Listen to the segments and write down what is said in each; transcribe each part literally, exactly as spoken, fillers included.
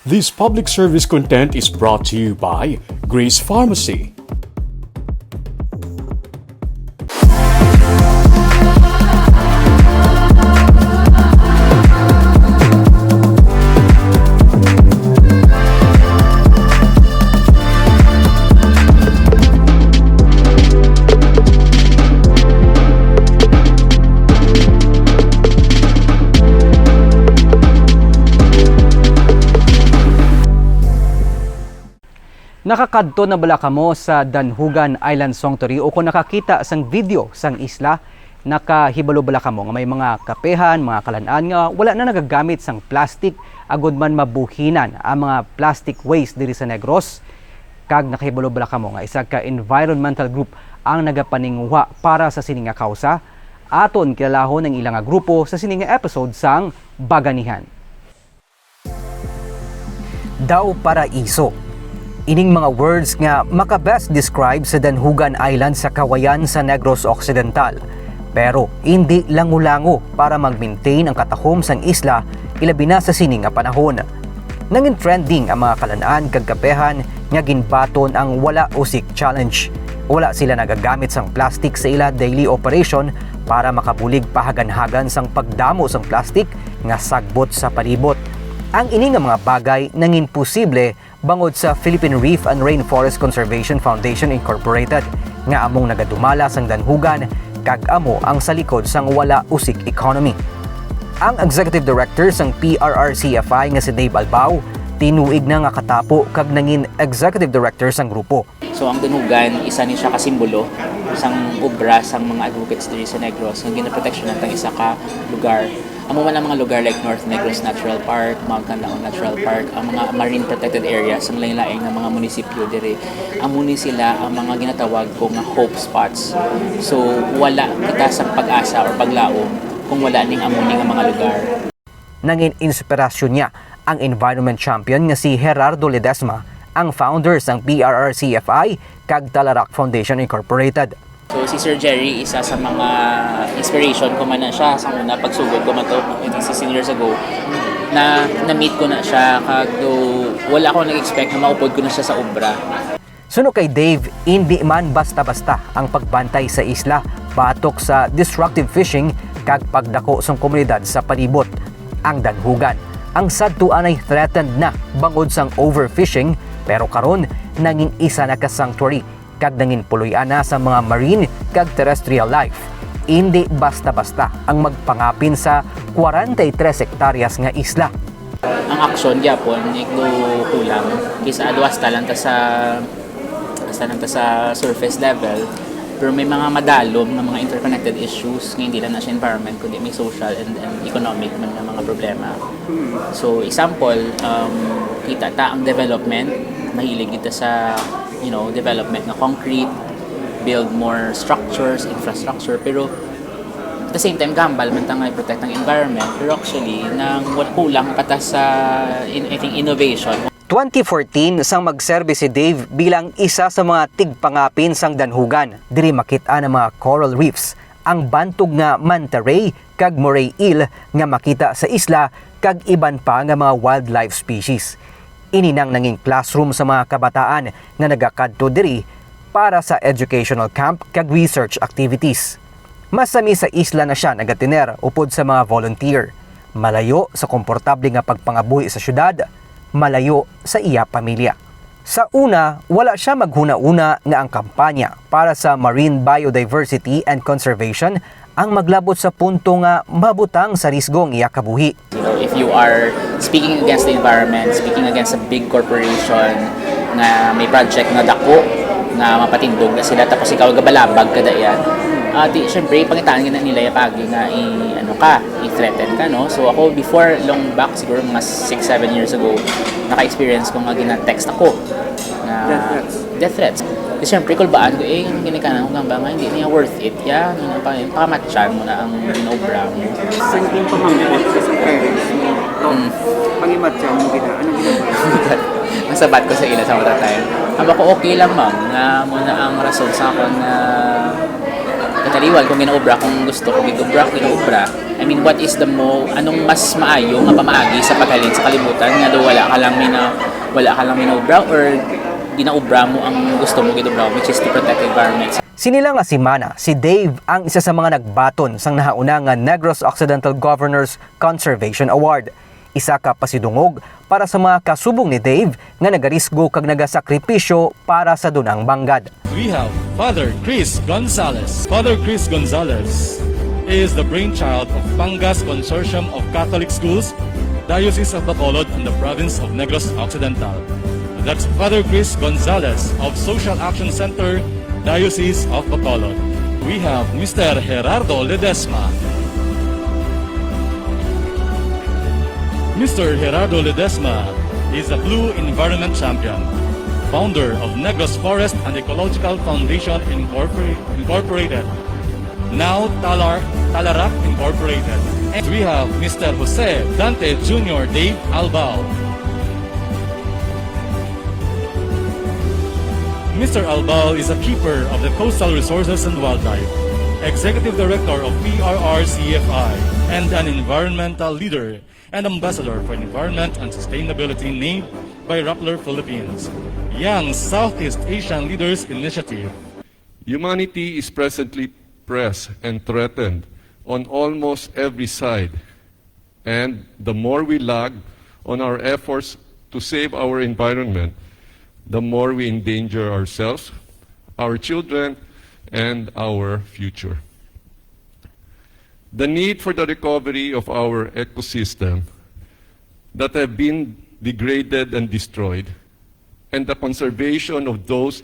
This public service content is brought to you by Grace Pharmacy. Nakakadto na bala kamo sa Danhugan Island Sanctuary o kung nakakita sang video sang isla? Nakahibalo bala kamo nga may mga kapehan, mga kalan-an nga wala na nagagamit sang plastic agud man mabuhinan ang mga plastic waste diri sa Negros? Kag nakahibalo bala kamo nga isa ka environmental group ang nagapaninguha para sa sini nga kawsa? Aton kilalahon ang ila nga grupo sa sini nga episode sang Baganihan. Daw Paraiso. Ining mga words nga maka-best describe sa Danhugan Island sa Kawayan sa Negros Occidental. Pero indi lango-lango para mag-maintain ang katahom sang isla, ilabi na sa sini nga panahon. Nangin trending ang mga kalan-an kag kapehan nga ginbaton ang wala usik challenge. Wala sila nagagamit sang plastic sa ila daily operation para makabulig pahaganhagan sang pagdamo sang plastic nga sagbot sa palibot. Ang ini nga mga bagay nangin posible bangod sa Philippine Reef and Rainforest Conservation Foundation Incorporated, nga among nagadumala sang danhugan kag amo ang sa likod sang wala usik economy. Ang executive director sang P R R C F I nga si Dave Albao tinuig na nga katapo kag nangin executive director sang grupo. So, ang Danhugan, isa ni siya ka simbolo sang obra sang mga advocates diri sa Negros nga ginaproteksyonan tang isa ka lugar. Amo man ang mga lugar like North Negros Natural Park, Mount Canlaon Natural Park, ang mga marine protected areas sang lain-lain nga mga munisipyo diri. Amo ni sila ang mga ginatawag ko nga hope spots. So, wala kita sa pag-asa or paglaom kung wala ning amo ni nga mga lugar. Nangin inspirasyon niya ang environment champion nga si Gerardo Ledesma, ang founder sang P R R C F I kag Talarak Foundation Incorporated. So, si Sir Jerry, isa sa mga inspiration ko man na siya. Sa una, pagsugod ko man to, I think, sixteen years ago, na na-meet ko na siya, kag though wala ako nag-expect na maupod ko na siya sa obra. Suno kay Dave, indi man basta-basta ang pagbantay sa isla batok sa destructive fishing kag pagdako sang komunidad sa palibot. Ang danhugan, ang sadto anay threatened na bangod sang overfishing, pero karon nangin isa na ka sanctuary kag nangin puloy-an na sa mga marine kag terrestrial life. Indi basta-basta ang magpangapin sa kwarenta y tres hektaryas nga isla. Ang aksyon gyapon, medyo kulang kaysa ado hasta lang ta sa, hasta lang ta sa surface level, pero may mga madalom nga mga interconnected issues nga hindi lang na siya environment, kundi may social and, and economic man nga mga problema. So, example, um, kita ta ang development, mahilig kita sa, you know, development nga concrete, build more structures, infrastructure, pero at the same time, gambal man ta nga i-protect ang environment, pero actually, nang wa-, kulang pa ta sa in-, I think, innovation. Twenty fourteen, sang magserbi si Dave bilang isa sa mga tigpangapin sang danhugan, diri makit-an ang mga coral reefs, ang bantog nga manta ray kag moray eel nga makita sa isla, kag iban pa nga mga wildlife species. Ini nang nangin classroom sa mga kabataan nga nagakadto diri para sa educational camp kag research activities. Masami sa isla na siya nagatiner upod sa mga volunteer, malayo sa komportable nga pagpangabuhi sa syudad, malayo sa iya pamilya. Sa una, wala siya maghunahuna nga ang kampanya para sa marine biodiversity and conservation ang maglabot sa punto nga mabutang sa risgo ang iya kabuhi. You know, if you are speaking against the environment, speaking against a big corporation nga may project nga dako, nga mapatindog na sila, tapos ikaw gabalabag ka dayan, ah, di, syempre, pangitaan gina nila yung pagi nga i-, ano ka, i-threaten ka, no? So ako, before, long back, siguro mga six, seven years ago, naka-experience ko nga gina-text ako na death threats. Di, syempre, kulbaan ko, eh, ang ginikanan ko, gamba nga, hindi niya worth it, ya, ano na pa, pakamatyan mo na ang ginobra mo. Sa inyong pamangkot sa parents mo, to, Hmm. pangimatyan mo gina, ano ginagawa? Masabat ko sa ila sa mga time. Aba ko, okay lang, ma'am, nga muna ang rason sa akon nga, nga Taliwan kung ginaobra, kung gusto ko gid obra, kung ginaobra. I mean, what is the mo, anong mas maayo nga pamaagi sa paghalin sa kalibutan nga daw wala ka lang mina-, wala ka lang minaobra or ginaobra mo ang gusto mo gid obra, which is to protect the environment. Sini lang nga semana, si Dave ang isa sa mga nagbaton sang nahauna nga Negros Occidental Governor's Conservation Award. Isa ka pasidungog para sa mga kasubong ni Dave nga nagarisgo kag nagasakripisyo para sa Dunang Mangad. We have Father Chris Gonzalez. Father Chris Gonzalez is the brainchild of Pangas Consortium of Catholic Schools, Diocese of Bacolod, and the Province of Negros Occidental. That's Father Chris Gonzalez of Social Action Center, Diocese of Bacolod. We have Mister Gerardo Ledesma. Mister Gerardo Ledesma is a Blue Environment Champion, founder of Negros Forest and Ecological Foundation Incorpor-, Incorporated, now Talar-, Talarak Incorporated. And we have Mister Jose Dante Junior Dave Albao. Mister Albao is a keeper of the coastal resources and wildlife, executive director of P R R C F I, and an environmental leader and ambassador for environment and sustainability named by Rappler Philippines, Young Southeast Asian Leaders Initiative. Humanity is presently pressed and threatened on almost every side, and the more we lag on our efforts to save our environment, the more we endanger ourselves, our children, and our future. The need for the recovery of our ecosystem that have been degraded and destroyed, and the conservation of those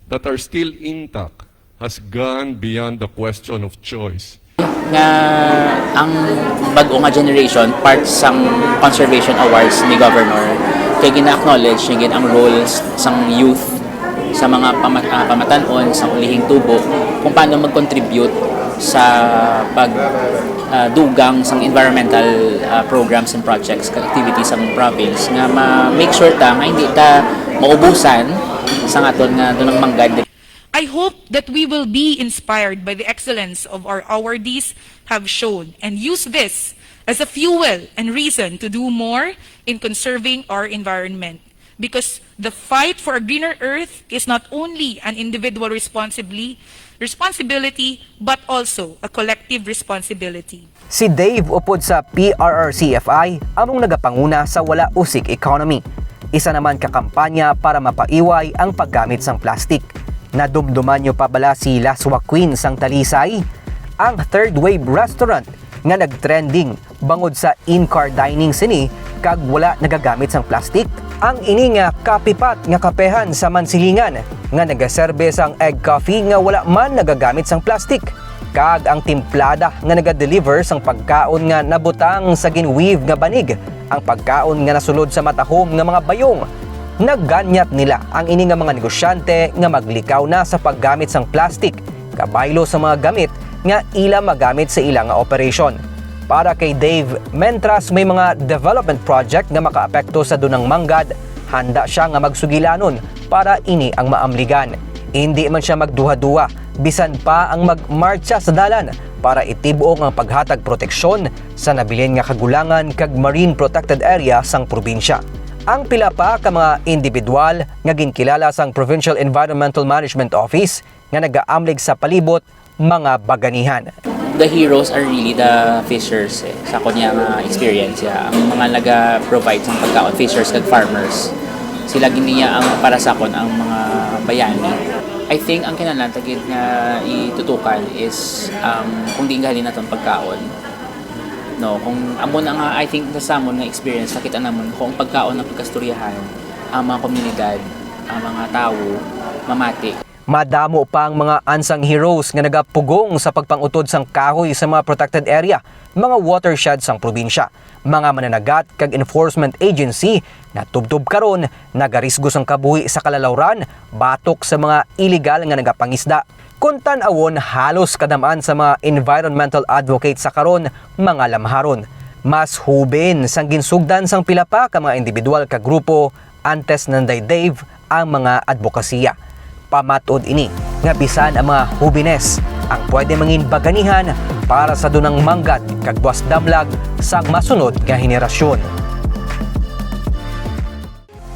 that are still intact has gone beyond the question of choice. Nga ang bag-o nga generation, part sang conservation awards ni Governor, kay gina-acknowledge niya gid ang roles sang youth sa mga pamat-, ah, pamatan-on, sa ulihing tubo, kung paano mag-contribute sa pag, ah, dugang sang environmental, ah, programs and projects kag activities sang province nga ma-make sure ta nga hindi ta maubusan sang aton nga dunang mangad. I hope that we will be inspired by the excellence of our awardees have shown and use this as a fuel and reason to do more in conserving our environment. Because the fight for a greener earth is not only an individual responsibly, responsibility, but also a collective responsibility. Si Dave upod sa P R R C F I among nagapanguna sa wala usik economy. Isa naman ka kampanya para mapaiway ang paggamit sang plastic. Nadumduman niyo pa bala si Laswa Queen sang Talisay? Ang Third Wave Restaurant nga nagtrending bangod sa in-car dining sini kag wala nagagamit sang plastic. Ang ini nga kapipat nga kapehan sa Mansilingan nga nagaserbe sang egg coffee nga wala man nagagamit sang plastic, kag ang timplada nga naga-deliver sang pagkaon nga nabutang sa gin-weave nga banig, ang pagkaon nga nasulod sa matahom nga mga bayong. Naganyat nila ang ini nga mga negosyante nga maglikaw na sa paggamit sang plastic kabaylo sa mga gamit nga ila magamit sa ila nga operasyon. Para kay Dave, mentras may mga development project nga makaapekto sa dunang mangad, handa sia nga magsugilanon para ini ang maamligan. Indi man sia magduha-duha, bisan pa ang magmartsa sa dalan para itib-ong ang paghatag proteksyon sa nabilin nga kagulangan kag marine protected area sang probinsya. Ang pila pa ka mga indibidwal nga ginkilala sang Provincial Environmental Management Office nga nagaamlig sa palibot mga baganihan. The heroes are really the fishers, eh. Sa akon nga experience, ya, ang mga naga-provide sang pagkaon, fishers kag farmers, sila gid niya ang para sa akon ang mga bayani. I think ang kinahanglan ta gid nga itutukan is ang kung diin gahalin naton pagkaon. No, kung amo na nga, I think sa, sa amon nga experience, nakita namon kung ang pagkaon ang pagkastoryahan, ang mga komunidad, ang mga tawo, mamati. Madamo pa ang mga unsung heroes nga nagapugong sa pagpang-utod sang kahoy sa mga protected area, mga watershed sang probinsya. Mga mananagat kag enforcement agency nga tubtob karon nagarisgo sang kabuhi sa kalalawran batok sa mga iligal nga nagapangisda. Kon tan-awon, halos kadam-an sa mga environmental advocates sa karon mga lamharon. Mas huben sang ginsugdan sang pila pa ka mga indibidwal kag grupo antes nanday Dave ang mga adbokasiya. Pamat-od ini nga bisan ang mga hubines ang pwede mangin baganihan para sa dunang manggat kag buwas damlag sang masunod nga henerasyon.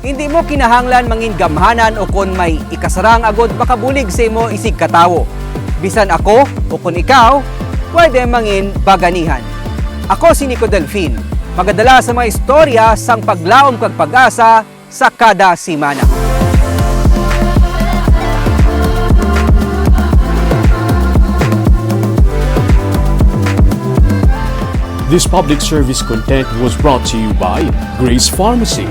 Hindi mo kinahanglan mangin gamhanan o kon may ikasarang agod makabulig sa imo isig ka tawo. Bisan ako o kon ikaw, pwede mangin baganihan. Ako si Nico Delfin, magadala sa mga istorya sang paglaom kag pag-asa sa kada semana. This public service content was brought to you by Grace Pharmacy.